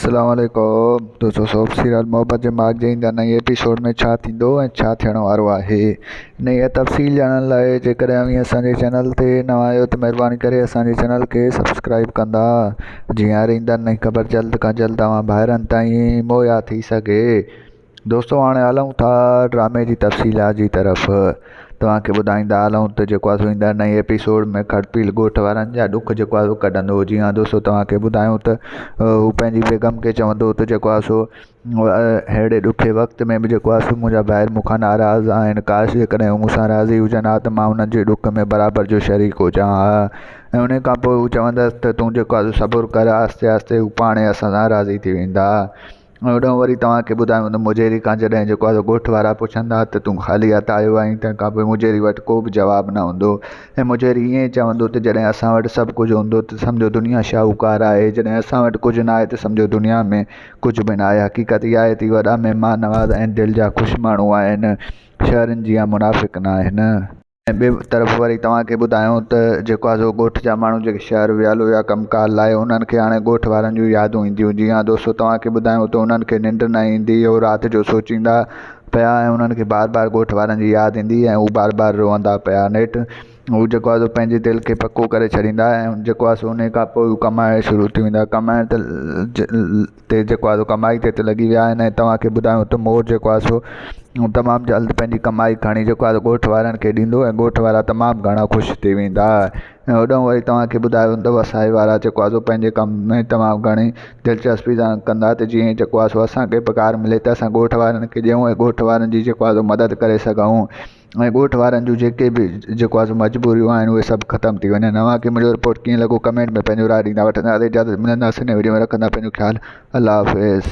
السلام عليڪم دوستو سوپ سيريل محبت جي ماڳ جي ايندڙ نئين ايپيسوڊ ۾ ڇا ٿيندو ۽ ڇا ٿيڻ وارو آهي انهيء تفصيل ڄاڻڻ لاء جيڪڏهن اوهين اسان جي چينل تي نوان آهيو ته مهرباني ڪري اسان جي چينل کي سبسڪرائب ڪندا جيئن هر ايندڙ نئين خبر جلد کان جلد اوهان ڀائرن تائين مهيا ٿي سگهي. دوستو هاڻي هلون ٿا ڊرامي جي تفصيلات جي طرف توهان کي ٻڌائيندا هلون ته جيڪو آهي سو ايندڙ نئين ايپيسوڊ ۾ کڙپيل ڳوٺ وارن جا ڏک جيڪو آهي سو ڪڍندو جي ها دوستو توهان کي ٻڌايون ته هو پنهنجي بيگم کي چوندو ته جيڪو آهي سو اهڙي ڏکي وقت ۾ به جيڪو آهي سو منهنجا ڀائر مون کان ناراض آهن ڪاش جيڪڏهن هو مون سان راضي هجن ها ته مان انهن جي ڏک ۾ برابر جو شريڪ هجان ها ۽ ان کان پوء هو چوندس ته تون جيڪو آهي سو صبر ڪر آهستي آهستي هو پاڻ ئي اسان سان راضي ٿي ويندا. هوڏانهن وري توهان کي ٻڌايو ته مجيري کان جڏهن جيڪو آهي سو ڳوٺ وارا پڇندا ته تون خالي هٿ آيو آهين تنهن کان پوء مجيري وٽ ڪو به جواب نه هوندو ۽ مجيري ائين ئي چوندو ته جڏهن اسان وٽ سڀ ڪجهه هوندو ته سمجهو دنيا شاهوڪار آهي جڏهن اسان وٽ ڪجهه نه آهي ته سمجهو دنيا ۾ ڪجهه به نه آهي حقيقت اها آهي ته اهي وڏا مهمان نواز ۽ دل جا خوش ماڻهو آهن شهرن جيان منافق نه آهن. ۽ ٻئي طرف وري توهان کي ٻڌايون ته جيڪو آهي سو ڳوٺ جا ماڻهو جيڪي شهر ويل هيا ڪم ڪار لاء انهن کي هاڻي ڳوٺ وارن جون يادون اينديون جي ها دوستو توهان کي ٻڌايون ته انهن کي ننڊ نه ايندي هو رات جو سوچيندا پيا ۽ انهن کي بار بار ڳوٺ وارن جي ياد ايندي ۽ هو بار بار روئندا پيا نيٺ هو جيڪو آهي سو پنهنجي دل کي پڪو ڪري ڇڏيندا ۽ جيڪو آهي سو انهي کان پوء هو ڪمائڻ شروع ٿي ويندا ڪمائڻ ته تي جيڪو آهي سو ڪمائي تي ته لڳي ويا آهن ۽ توهان کي ٻڌايو ته مور جيڪو آهي سو تمام جلد پنهنجي ڪمائي کڻي جيڪو آهي سو ڳوٺ وارن کي ڏيندو ۽ ڳوٺ وارا تمام گهڻا خوش ٿي ويندا ۽ هوڏانهن وري توهان کي ٻڌايو ته وسائي وارا جيڪو آهي سو پنهنجي ڪم ۾ تمام گهڻي دلچسپي سان ڪندا ته جيئن جيڪو آهي سو اسان کي پگهار ملي ته اسان ڳوٺ وارن کي ڏيون ۽ ڳوٺ وارن جي جيڪو آهي سو مدد ڪري سگهون ۽ ڳوٺ وارن جون جيڪي به جيڪو آهي سو مجبوريون آهن اهي سڀ ختم ٿي وڃن اوهان کي منهنجو رپورٽ ڪيئن لڳو ڪمينٽ ۾ پنهنجو راء ڏيندا وٺندا اجازت ملنداسين نئين وڊيو ۾ رکندا پنهنجو خيال الله حافظ.